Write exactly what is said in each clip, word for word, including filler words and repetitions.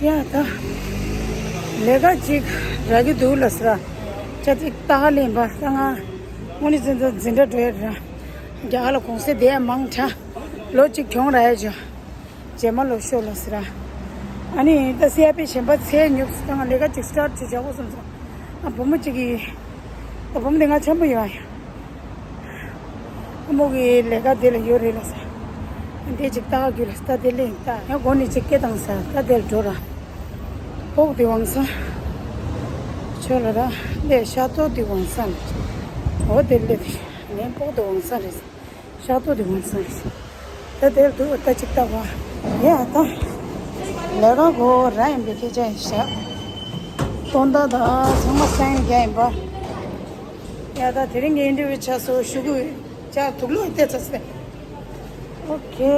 ཡ་ད། ལས་ཀ་ཅིག་རག་གི་འདུག་ལ་ཟེར། ཅ་ཅིག་ལྟ་ག་ལེན་པ་ད་ང་། དངོས་གནས་འཛིན་འཛིན་གྲྭ་འགྲོ་ཡ་ར། རྒྱ་གར་ལ་གུང་སེང་བསྡད་ཡ་མང་དྲགས། ལོ་གཅིག་གྱོང་རག་ཡ་ཅོ། རྗེས་མ་ལོ་ཤོར་ལ་ཟེར། ཨ་ནི་ད་སི་ཨའི་པི་གཞན་པ་ཚེ་ཉོབ་ད་ང་ལས་ཀ་ཅིག་སི་ཊར་ཊི་བྱེད་བྱ་དགོས་བསམ་སོང་། ཨ་བུ་མོ་གཅིག་གིས། ད་བུ་མོ་དེ་ང་འཆམ་པོ་ཡོད་ཨ་ཡ། ཨ་མོ་གི་ལས་ཀ་དེ་ལ་ཡོད་རེད་ལ་ས། དེ་ཅིག་ལྟ་ག་རྒྱུ་ལ་ས་ད་དེ་ལེན་ལྟ་ཡང་སྒོ་ནས་ཅིག་སྐད་བཏང་ས་ད་དེ་ལ་འགྲོ་ར། སྤོག་དེ་ཝང་ས། ཆོ་ལ་ར། ལས་ཤ་ཏོ་དེ་ཝང་ས། འོ་དེ་ལས་ངན་སྤོག་དེ་ཝང་ས་རེད། ཤ་ཏོ་དེ་ཝང་ས་རེད། ད་དེ་ལ་འདུག་ད་ཅིག་ལྟ་བ། ཡ་ད། ལས་ཀ་གོ་ར་ཡིན་པའི་སྐད་ཆ་ཡིན་ཤག་སྟོན་ད་ད་ཚང་མ་སེང་རྒྱ་ཡིན་པ། ཡ་ད་དེ་རིང་གི་ཨིན་ཊར་བིའུ་ཆགས་སོ་ཞུ་གུ་ཅག་དུག་ལོག་བལྟས་ཚར་སེ། ཨོ་ཁེ།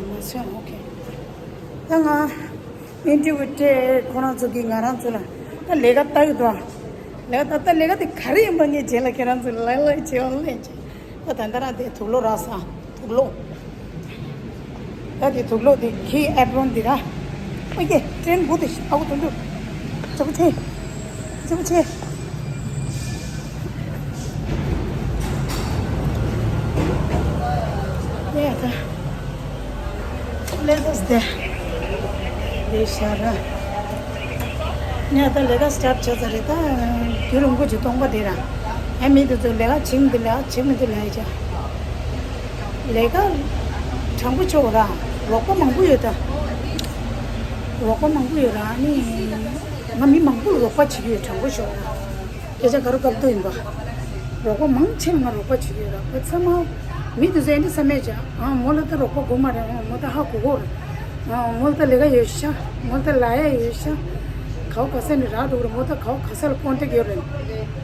མ་སོན་ཨོ་ཁེ། ད་ང་ཨིན་ཊར་བིའུ་སྤྲད་ཁོ་རང་ཚོ་གིས་ང་རང་ཚོ་ལ་ད་ལས་ཀ་ལྟ་གི་འདུག་ལས་ཀ་ད་ལས་ཀ་དེ་ག་རེ་ཡིན་པ་ངས་རྗེས་ལ་ཁྱེད་རང་ཚོ་ལ་ལབ་ལབ་བྱེད་བ་ལབ་བྱེད། ད་ད་ལྟ་རང་དེ་དུག་ལོག་རག་སོང་། དུག་ལོག་ད་དེ་དུག་ལོག་དེ་ཁྱི་ཨེབ་རོན་དེ་ར། ཨོ་ཡེ་ཀྲེན་བུ་དེ་ཨ་བུ་དུ་འདུག་ཅོ་བུ་ཆེ། ཅོ་བུ་ཆེ། ཡེ་ད། Let us there. དེ་ཤར་ར། ངས་ད་ལས་ཀ་སི་ཊར་ཊི་བྱས་ཚར་རེད་ད། རྒྱུན་རིང་པོ་ཅིག་སྟོང་པ་དེ་ར། ཨ་མི་དེ་ཚོ་ལས་ཀ་བྱེད་མི་འདུག་ལས་ཀ་བྱེད་མི་འདུག་ལབ་ཡ་ཅག་ལས་ཀ་དྲང་པོ་ཆོག་ར། རོགས་པ་མང་པོ་ཡོད་ད། རོགས་པ་མང་པོ་ཡོད་ར་ནི། ང་མི་མང་པོ་ལ་རོགས་པ་བྱེད་ཀྱི་ཡོད་དྲང་པོ་ཤོད་ར། སྐད་ཆ་ག་རུ་བཀག་ཏུ་ཡིན་པ། རོགས་པ་མང་ཆེ་ང་རོགས་པ་བྱེད་ཀྱི་ཡོད་ར། ཚང་མ་མི་དེ་ཚོ་ཨེ་འདྲ་བསམ་མེད་ཅག་ཨ་མོ་ལ་ད་རོགས་པ་དགོས་མ་རེད། ཨ་མོ་ད་ཧ་གོ་གོ་རེད། ཨ་མོ་ལ་ད་ལས་ཀ་ཡོད་ཤག་མོ་ལ་ད་ལ་ཡ་ཡོད་ཤག་གའོ་ག་ས་ནས་རག་འགྲོ་གི་རེད། མོ་ད་གའོ་ག་ས་ལ་ཀོན་ཊེག་ཡོད་རེད།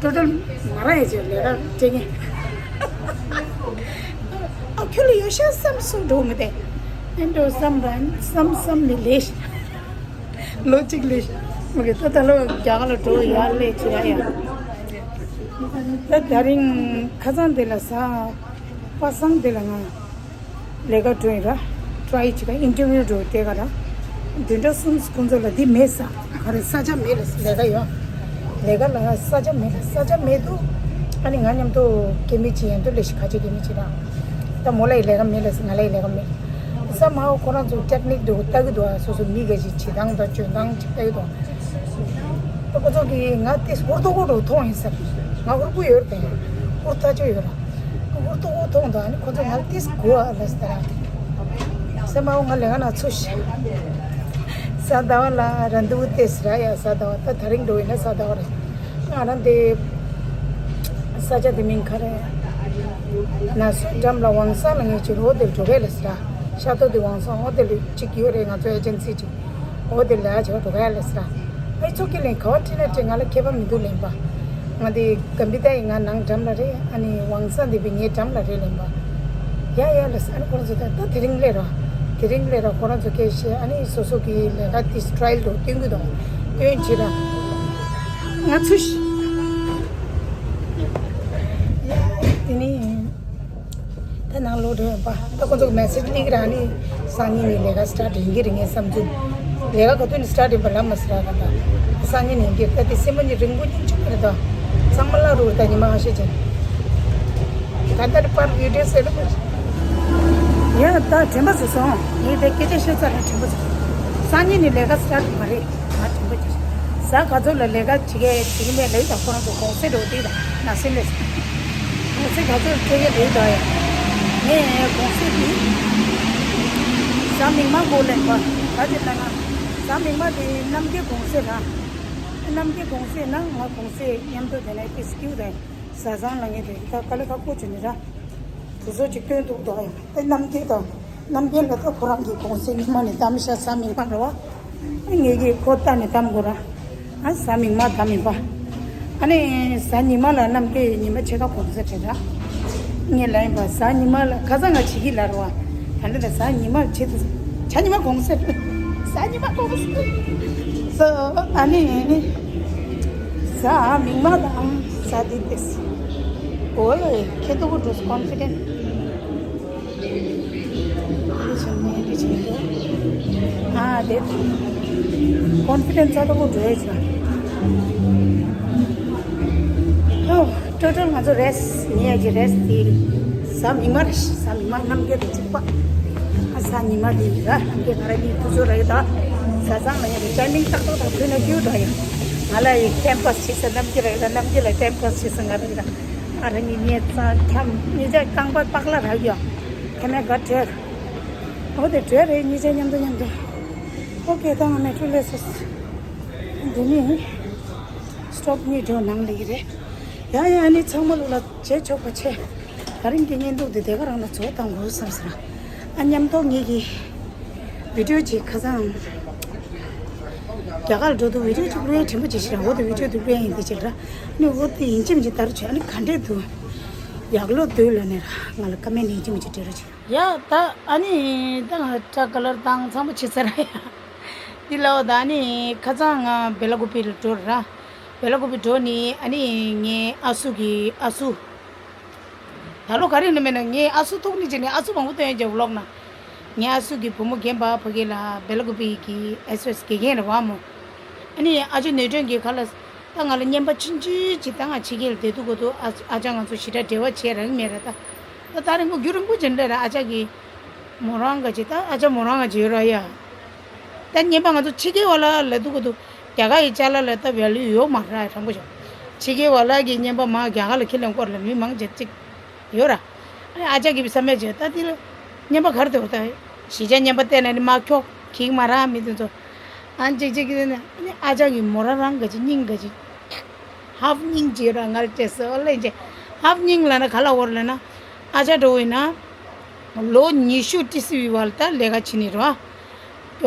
ཊོ་ཊལ་མ་རག་ཡ་ཅེ་ལས་ཀ་སྤྲད་ངེས། ཨ་ཁྱོད་ལ་ཡོད་ཤག་བསམ་སོང་འགྲོ་མི་དེ། ཨེ་འགྲོ་བསམ་ར་བསམ་བསམ་ནས་ལས་ཤག་ལོ་གཅིག་ལས་ཤག་མ་གི་ད་ད་ལོ་རྒྱ་གར་ལ་འགྲོ་ཡག་ལས་བྱེད་ཡ་ཡ། ད་ད་རིང་ཁ་སང་དེ་ལ་ས་པ་སངས་དེ་ལ་ང་ལས་ཀ་འགྲོ་ཡིན་ར། ཊི་རའི་བྱེད་ཀ་ཨིན་ཊར་བིའུ་འགྲོ་དེ་ག་ར། བདུན་ཕྲག་གསུམ་ཁོང་ཚོ་ལ་འདི་མེད་ས། ག་རེ་ས་ཆ་མེད་ལ་ལས་ཀ་ཡོད། ལས་ཀ་ལ་ས་ཆ་མེད་ལ་ས་ཆ་མེད་དུ། ཨ་ནི་ང་མཉམ་དུ་སྐད་མི་བྱེད་ཡན་དུ་ལས་ཤི་ཁ་ཆེ་སྐད་མི་བྱེད་ར། ད་མོ་ལ་ཡི་ལས་ཀ་མེད་ལ་ང་ལ་ཡི་ལས་ཀ་མེད། ས་མ་ཧོ་ཁོ་རང་ཚོ་ཊེག་ནིག་འདུག་ལྟ་གི་འདུག་སོ་སོ་མི་ག་ཞིག་བྱེད་སྟངས་དང་འཇོན་སྟངས་ཅིག་ལྟ་གི་འདུག་ད་ཁོ་ཚོ་གིས་ང་ཏིས་ཧུར་ཐོག་ཧུར་ཐོག་མཐོང་ཡིན་ཟེར། ང་ཧུར་པོ་ཡོད་རེད། ཧུར་ཐག་ཆོད་ཡོད་ར། ཧུར་ཐོག་ཧུར་ཐོག་འདུག་ཨ་ནི་ཁོ་ཚོ་ང་ཏིས་གོ་ཨ་ལ་ཟེར། ས་མ་ཧོ་ང་ལས་ཀ་ན་ཚུ་ཤ། ས་ཟླ་བ་ལ་རན་དུ་ཏེ་ཟེར་ཡ། ས་ཟླ་བ་ད་ད་རིང་འགྲོ་ཡིན་ན་ས་ཟླ་བ་རེད། ང་རང་དེ་ས་ཆ་དེ་མིང་ག་རེད། ན་སོ་འགྲམ་ལ་ཝང་ས་ལ་ངས་ཅིག་ཧོ་དེ་ལ་འགྲོ་གས་ལ་ཟེར། ཤ་ཏོ་དེ་ཝང་ས་ཧོ་དེ་ལ་ཅིག་ཡོད་རེད། ང་ཚོ་ཨེ་ཇེན་སི་ཅིག་ཧོ་དེ་ལ་ཡ་ཅིག་འགྲོ་གས་ལ་ཟེར། ཨེ་ཚོ་ཀི་ལེན་ག་བ་ཁྲི་ན་ཁྲི་ང་ལ་ཁྱད་པར་མི་འདུག་ལེན་པ། ང་དེ་གམ་པི་ཏ་ཡི་ང་ནང་འགྲམ་ལ་རེད། ཨ་ནི་ཝང་ས་དེ་བི་ངའི་འགྲམ་ལ་རེད་ལེན་པ། ཡ་ཡ་ལ་ཟེར། ཨ་ནི་ཁོ་རང་ཚོ་ད་ད་དེ་རིང་སླེབས་ར། དེ་རིང་སླེབས་ར་ཁོ་རང་ཚོ་སྐད་བཤད། ཨ་ནི་སོ་སོ་གི་ལས་ཀ་དེ་ཊ་རའི་ཡལ་འགྲོ་སྟོན་གི་འདུག་སྟོན་བྱེད་ར། ང་ཚུ་ཤི། དེ་ནི་ད་ནང་ལོག་འགྲོ་ཡོད་པ། ད་ཁོ་ཚོ་མེ་སེ་ཇི་སླེབས་ཀྱི་ར། ནི་སང་ཉིན་ནས་ལས་ཀ་སི་ཊར་ཊི་ཡིན་གྱི་རེད་ངས་བསམ་ཚུལ། ལས་ཀ་ག་དུས་ནས་སི་ཊར་ཊི་ཡིན་པ་ལབ་མ་སི་ར། ད་ད་སང་ཉིན་ནས་ཡིན་གྱི་རེད། ད་དེ་སེམས་པ་ནི་རིང་པོ་སྙིང་རྗེ་མ་རེད་ད། ཚང་མ་ལ་རུ་ད་ཉི་མ་ཁ་ཤས་ཅན། ད་ལྟ་པར་བི་ཌི་ཡོ་ཟེར་ལ་མ་ཤེས། ཡ་ད་དྲན་པ་བཟོས་སོང་། ངས་དེ་སྐད་ཆ་བཤད་ཚར་ལ་དྲན་པ་བཟོས། སང་ཉིན་ནས་ལས་ཀ་སི་ཊར་ཊི་མ་རེད། ང་དྲན་པ་བྱས། གཟའ་ག་ཚོད་ལ་ལས་ཀ་བྱེད་མཁན་བྱེད་ཀྱི་མེད་ལབ་ཡོད་ད། ཁོ་རང་ཚོ་གུང་སེང་འགྲོ་དུས་ད་ན་སེམས་ལས། གུང་སེང་ག་ཚོད་སྤྲད་ཀྱི་རེད་ད་ཡ། ངས་གུང་སེང་དེ་གཟའ་མིག་དམར་འགོ་ལེན་པ། ད་དེ་ལྟ་ན་གཟའ་མིག་དམར་དེ་རྣམ་རྒྱལ་གུང་སེང་ར། རྣམ་རྒྱལ་གུང་སེང་ན་ང་གུང་སེང་མཉམ་དུ་དེ་ནས་ཏིས་ཀྱུ་དེ་བཟའ་ཚང་ལ་ངས་དེ་ད་དཀའ་ལས་ཁག་པོ་བྱུང་ནི་ར། དུས་ཚོད་ཅིག་བཏོན་འདུག་ད་ཡ། ད་རྣམ་རྒྱལ་དང་། རྣམ་རྒྱལ་ལ་ད་ཁོ་རང་གི་གུང་སེང་ཉི་མ་ནས་གཏམ་བཤད་གཟའ་མིག་དམར་རེད་བ། ངེད་ཀྱིས་ཁོ་ལྟ་ནས་གཏམ་དགོས་ར། ཨ་གཟའ་མིག་དམར་གཏམ་ཡིན་པ། ཨ་ནི་གཟའ་ཉི་མ་ལ་རྣམ་རྒྱལ་ཉི་མ་ཕྱེད་ཀ་གུང་སེང་རེད་ར། ངས་ལབ་ཡིན་པ་གཟའ་ཉི་མ་ལ་ཁ་སང་ང་བྱེད་ཀྱི་ལབ་རེད་བ། ད་ནི་ད་གཟའ་ཉི་མ་བྱེད་དུ། གཟའ་ཉི་མ་གུང་སེང་། གཟའ་ཉི་མ་གུང་སེང་། སོ་ཨ་ནི་གཟའ་མིག་དམར་དང་གཟའ་འདི་ཏེས། ཨོ་ཁྱེད་ཏོ་གོ་འགྲོ་སོང་ཀོན་ཕི་ཌེན་ཊི། ཨ་དེ། ཀོན་ཕི་ཌེན་སི་ཚ་ཏོག་པོ་འགྲོ་ཡ་ཅིག་ཨ། ཧོ། ཊོ་ཊལ་ང་ཚོ་རེས་ཉལ་ཡ་གི་རེས་དེ་གཟའ་མིག་དམར་རེད། གཟའ་མིག་དམར་གནམ་གྱི་རེད་གཅིག་པ། ཨ་གཟའ་ཉི་མ་དེ་ཡིན་ར། གནམ་གྱི་ང་ར་གཉིས་དུས་ཚོད་ར་ཡོད་ད། བཟའ་ཚང་ལ་ཡ་རེད། ཊའི་མིང་ཏག་ཏག་དང་ཕུལ་ན་ཁྱིའུ་འདྲ་ཡ། ང་ལ་ཡི་ཊེམ་པ་སི་བྱེད་ས། གནམ་གྱི་ར་ཡོད་ད། གནམ་གྱི་ལ་ཊེམ་པ་སི་བྱེད་ས་ང་ར་ཡོད་ད། ཨ་ར་གཉིས་ཉལ་ཚང་འཁྱམ་གཉིས་ཆ་རྐང་པ་པག་ལ་ར་ཡོད། ཁ་མེད་ག་བྲོས། འོ་དེ་བྲོས་རེད། གཉིས་ཆ་མཉམ་དུ་མཉམ་དུ། ཨོ་ཀེ། ད་ང་མེ་ཊོ་སླེབས་སོང་། འདི་ནི་སི་ཊོབ་གཉིས་འགྲོ་ནང་ལ་ཡི་རེད། ཡ་ཡ། ཨ་ནི་ཚང་མ་ལོ་ལ་བྱེད་ཆོག་པ་བྱེད། ད་རིང་གི་བརྙན་ཐུང་འདི་དེ་ག་རང་ལ་ཚོ་བཏང་དགོས་བསམ་ཟེར། ཨ་མཉམ་ཐོག་ངེད་ཀྱི་བི་ཌིའོ་ཅིག་ཁ་སང་རྒྱ་གར་འགྲོ་དུས་བི་ཌིའོ་ཅིག་བླུག་ཡ་དྲན་པ་ཅིག་ཤི་ར། འོ་དེ་བི་ཌིའོ་དེ་བླུག་ཡ་ཡིན་དེ་ཅིག་ར། ཨ་ནི་འོ་དེ་ཡིན་གཅིག་མིན་གཅིག་ལྟ་རོགས་བྱེད། ཨ་ནི་ག་འདྲས་འདུག་ཡག་ལོ་འདུག་ལབ་ནས་ར་ང་ལ་ཀ་མེན་ཡིན་གཅིག་མིན་གཅིག་སྤྲད་རོགས་བྱེད། ཡ་ད་ཨ་ནི་ད་ང་སྐྲ་ཀ་ལར་བཏང་ཚང་མ་བྱེད་ཚར་ཡ། འདི་ལའོ་ད་ཨ་ནི་ཁ་སང་ང་བེ་ལ་ཀུ་པི་ལ་འགྲོ་ར། བེ་ལ་ཀུ་པི་འགྲོ་ནི་ཨ་ནི་ངའི་ཨ་སུ་གི་ཨ་སུ། ད་ལོ་ག་རེ་ནི་མེད་ན་ངའི་ཨ་སུ་ཐུག་ནི་ཅི་ནི་ཨ་སུ་མང་པོ་སྟོན་ཡ་ཇེ་ཝི་ལོག་ན། ངའི་ཨ་སུ་གི་བུ་མོ་རྒན་པ་ཕ་གི་ལ་བེ་ལ་ཀུ་པི་གི་ཨེ་སི་ཨེ་སི་དགེ་རྒན་རེད་བ་མོ། ཨ་ནི་ཨ་ཅག་ནོར་སྒྲོན་གྱི་ཁ་ལ། ད་ང་ལ་རྔན་པ་ཆུང་ཆུང་ཅིག་ད་ང་ཕྱི་རྒྱལ་ལ་བསྡད་དུས་གོ་དུས་ཨ་ཨ་ཅག་ང་ཚོ་ཞེ་དྲག་འབྲེལ་བ་བྱས་རང་མེད་ར་ད། ད་ད་རིང་པོ་རྒྱུན་རིང་པོ་ཅིག་འདྲ་ར། ཨ་ཅག་གི་མོ་རང་ག་ཅིག་ད་ཨ་ཅག་མོ་རང་ག་ཅིག་ཡོད་ར་ཡ། ད་རྔན་པ་ང་ཚོ་ཕྱི་རྒྱལ་བ་ལ་ལབ་དུས་གོ་དུས་རྒྱ་གར་གྱི་ཅ་ལག་ལ་ད་ཝེ་ལུ་ཡོད་མ་ར། དྲང་པོ་ཞོག་ཕྱི་རྒྱལ་བ་ལ་གི་རྔན་པ་མ་རྒྱ་གར་ལ་ཁྱེར་ལེན་སྐོར་ལ་མི་མང་ཆེ་ཅིག་ཡོད་ར། ཨ་ཅག་གི་བསམ་ཡས་བྱས་ད་དེ་ལ་རྔན་པ་ག་རེ་དེ་བ་ད་གཞིས་ཆགས་རྔན་པ་བལྟས་ན་ནི་མ་ཁྱོག་ཁིག་མ་ར་མི་དེ་ཚོ། ཨ་ཅིག་ཅིག་གི་ནི་ཨ་ཅག་གི་མོ་ར་རང་ག་ཅིག་སྙིང་ག་ཅིག་ཧབ་སྙིང་ཅིག་ར་ང་ལ་སྤྲད་སོང་ལེ་ཅེ། ཧབ་སྙིང་ལ་ན་ག་ལ་འོར་ལ་ན། ཨ་ཅག་འགྲོ་བས་ན་ལོ་ཉི་ཤུ་ཏི་སི་བི་བ་ལ་ད་ལས་ཀ་བྱེད་ནི་ར།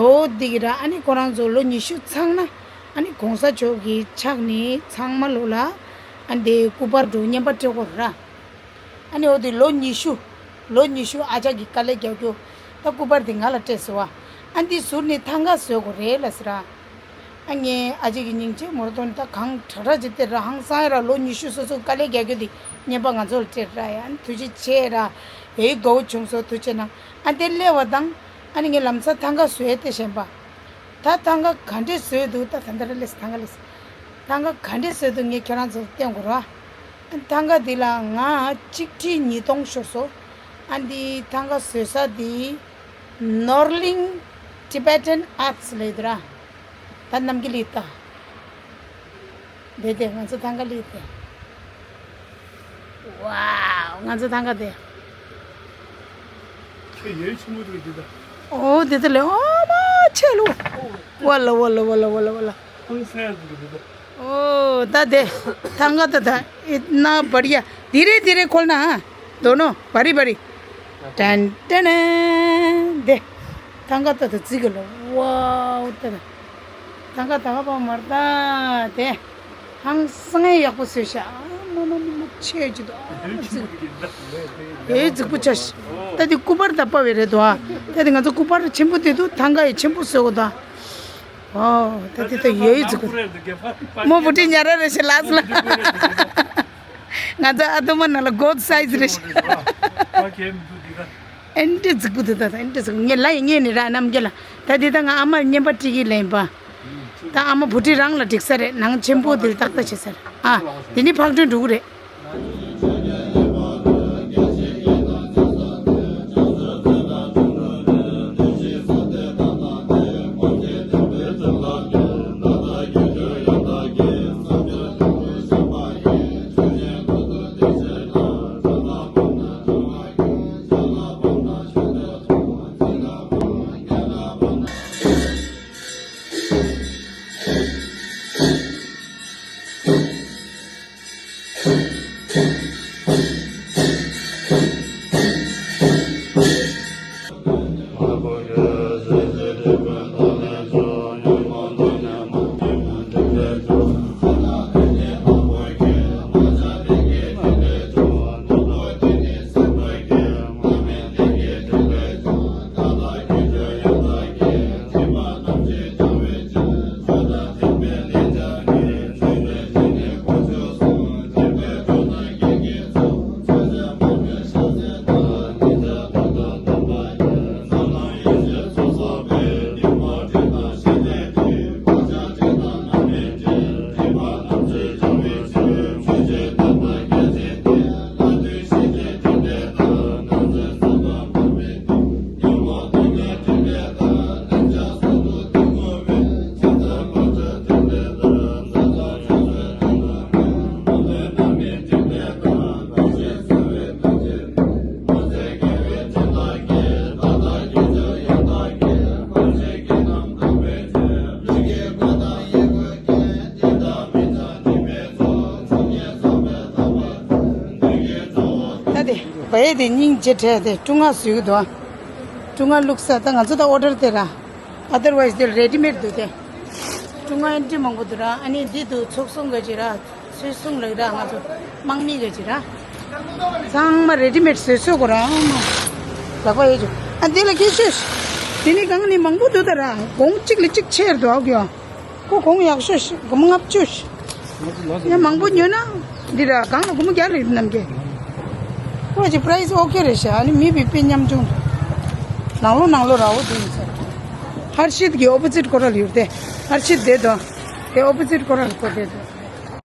འོ་འདི་གི་ར། ཨ་ནི་ཁོ་རང་ཚོ་ལོ་ཉི་ཤུ་ཚང་ན་ཨ་ནི་གོང་ས་མཆོག་གི་ཕྱག་ནི་ཚང་མ་ལོ་ལ་ཨ་འདི་སྐུ་པར་འགྲོ་རྔན་པ་སྤྲད་དགོས་ར། ཨ་ནི་འོ་དེ་ལོ་ཉི་ཤུ། ལོ་ཉི་ཤུ་ཨ་ཅག་གིས་དཀའ་ལས་རྒྱག་རྒྱུ། ད་སྐུ་པར་དེ་ང་ལ་སྤྲད་སོང་བ། ཨ་འདི་ཟུར་ནས་ཐང་ག་བཟོ་དགོས་རེད་ལ་ཟེར་ར། ཨ་ངས་ཨ་ཅག་གི་སྙིང་རྗེ་མོར་ཐོན་ད་གང་དྲག་དྲག་ཅིག་སྟེར་ར། ཧང་སང་ཡ་ར། ལོ་ཉི་ཤུ་སོ་སོ་དཀའ་ལས་རྒྱག་རྒྱུ་དེ་རྔན་པ་ང་ཚོ་ལ་སྤྲད་ར་ཡ། ཨ་ནི་ཐུགས་རྗེ་ཆེ་ར། ཡའི་དགའ་བོ་བྱུང་སོང་། ཐུགས་རྗེ་གནང་། ཨ་འདི་སླེབས་པ་དང་ཨ་ནི་ངས་ལམ་སང་ཐང་ག་བཟོས་ཏེ་བཞིན་པ། ད་ཐང་ག་ག་འདྲས་བཟོས་འདུག་ད་ད་ལྟ་ར་ལས་ཐང་ག་ལས། ཐང་ག་ག་འདྲས་བཟོས་འདུག་ངས་ཁྱེད་རང་ཚོར་བསྟན་དགོས་ར། ཐང་ག་འདི་ལ་ང་གཅིག་ཁྲི་ཉིས་སྟོང་ཤོར་སོང་། ཨ་འདི་ཐང་ག་བཟོས་ས་འདི་ནོར་གླིང་Tibetan Arts་ལས་འདི་ར། ད་རྣམ་གྱི་ལི་ད། དེ་དེ་ང་ཚོ་ཐང་ག་ལི་དེ། ཝའོ། ང་ཚོ་ཐང་ག་དེ། ཁྱེད་ཡོད་ཆུང་མོ་དེ་འདི་ད། ཨོ་དེ་དེ་ལས། ཨོ་མ་ཆེ་ལུ། ཝ་ལ་ཝ་ལ་ཝ་ལ་ཝ་ལ་ཝ་ལ། ཨོ་ད་དེ་ཐང་ག་ད་ད་ཨི་ན་བར་ཡ། དེ་རེ་དེ་རེ་ཁོལ་ན་ཧ། དོ་ནོ་བ་རི་བ་རི། ཏན་ཏན་དེ། ཐང་ག་ད་ད་ཙི་ག་ལ་ཝའོ་ད་ད། ཐང་ག་ད་ག་པ་མར་ད་དེ། ཧང་སང་ཡག་པོ་བཟོས་ཤག་མ་མ་མ་མ་ཆེ་ཅི་དོ་ཙི། ཨེ་རྫིག་པོ་ཆ་ཤི། ད་དེ་སྐུ་པར་ད་པ་བེ་རེད་དོ་ཨ། ད་དེ་ང་ཚོ་སྐུ་པར་ཆེན་པོ་དེ་དུ་ཐང་ག་ཡི་ཆེན་པོ་བཟོས་གོ་ད། ཨོ། ད་དེ་ད་ཡོད་ཡོད་ཟིག་གོ། མོ་བུ་ཏི་ཉ་ར་རེ་ཞེ་ལ་སི་ལ། ང་ཚོ་ཨ་དུ་མ་ན་ལ་གོ་སའི་ཛི་རེ་ཞེ། ཨེན་ཏི་ཟིག་པོ་དེ་ད་ཨེན་ཏི་ཟིག་ངས་ལ་ཡི་ངས་ནི་ར་རྣམ་རྒྱལ་ལ། ད་དེ་ད་ང་ཨ་མ་རྔན་པ་སྤྲད་ཀྱི་ལེན་པ། ད་ཨ་མ་བུ་ཏི་རང་ལ་འགྲིག་ས་རེད། ནང་ཆེན་པོ་དེ་ཏག་ཏག་བྱེད་ས་རེད་ཨ། དེ་ནི་ཕག་གྲུ་འགྲོ་གི་རེད། དེ་སྙིང་རྗེ་བྲལ་ཏེ་སྐྲུ་ནག་བཟོས་ཀྱི་འདུག་ཨ། སྐྲུ་ནག་བླུགས་ས་ད་ང་ཚོ་ད་ཨོ་ཌར་དེ་ར། ཨ་དར་ཝའི་སི་དེ་རེ་ཌི་མེཌ་འདུག་སྟེ། སྐྲུ་ནག་ཨེ་འདྲ་མང་པོ་འདུག་ར། ཨ་ནི་འདི་འདུག་ཚོགས་སྲུང་གི་ཅིག་ར། ཚོགས་སྲུང་ལགས་ར། ང་ཚོ་དམག་མི་གི་ཅིག་ར། ཚང་མ་རེ་ཌི་མེཌ་བཟོས་བཟོས་གོ་ར། ཨ་མ། ལག་པ་ཡོད་ཅུ། ཨ་འདི་ལ་སྐད་ཤོད། དེ་ནི་གང་ནི་མང་པོ་འདུག་ད་ར། གོང་གཅིག་ལས་གཅིག་ཆེར་འདུག་ཨ་ཀྱོ། ཁོ་གོང་ཡག་ཤོས་ཤིག་སྒོར་མོ་ལྔ་བཅུ་ཞིག་ཡང་མང་པོ་ཉོས་ན། འདི་ར་གང་ལ་སྒོར་མོ་བརྒྱ་རེད་ནམ་གྱི། ཁོ་ཅི་པ་རའི་སི་ཨོ་ཁེ་རེད་ཤག་ཨ་ནི་མི་བི་པི་ཉམ་ཆུང་། ནང་ལོ་ནང་ལོ་ར་འོ་དེ་ཡིན་ས། ཧར་ཤིད་ཀྱི་ཨོ་པོ་ཛིད་ཀོ་ར་ལ་ཡོད་དེ། ཧར་ཤིད་དེ་དང་། དེ་ཨོ་པོ་ཛིད་ཀོ་ར་ལ་ཁོ་དེ་དང་།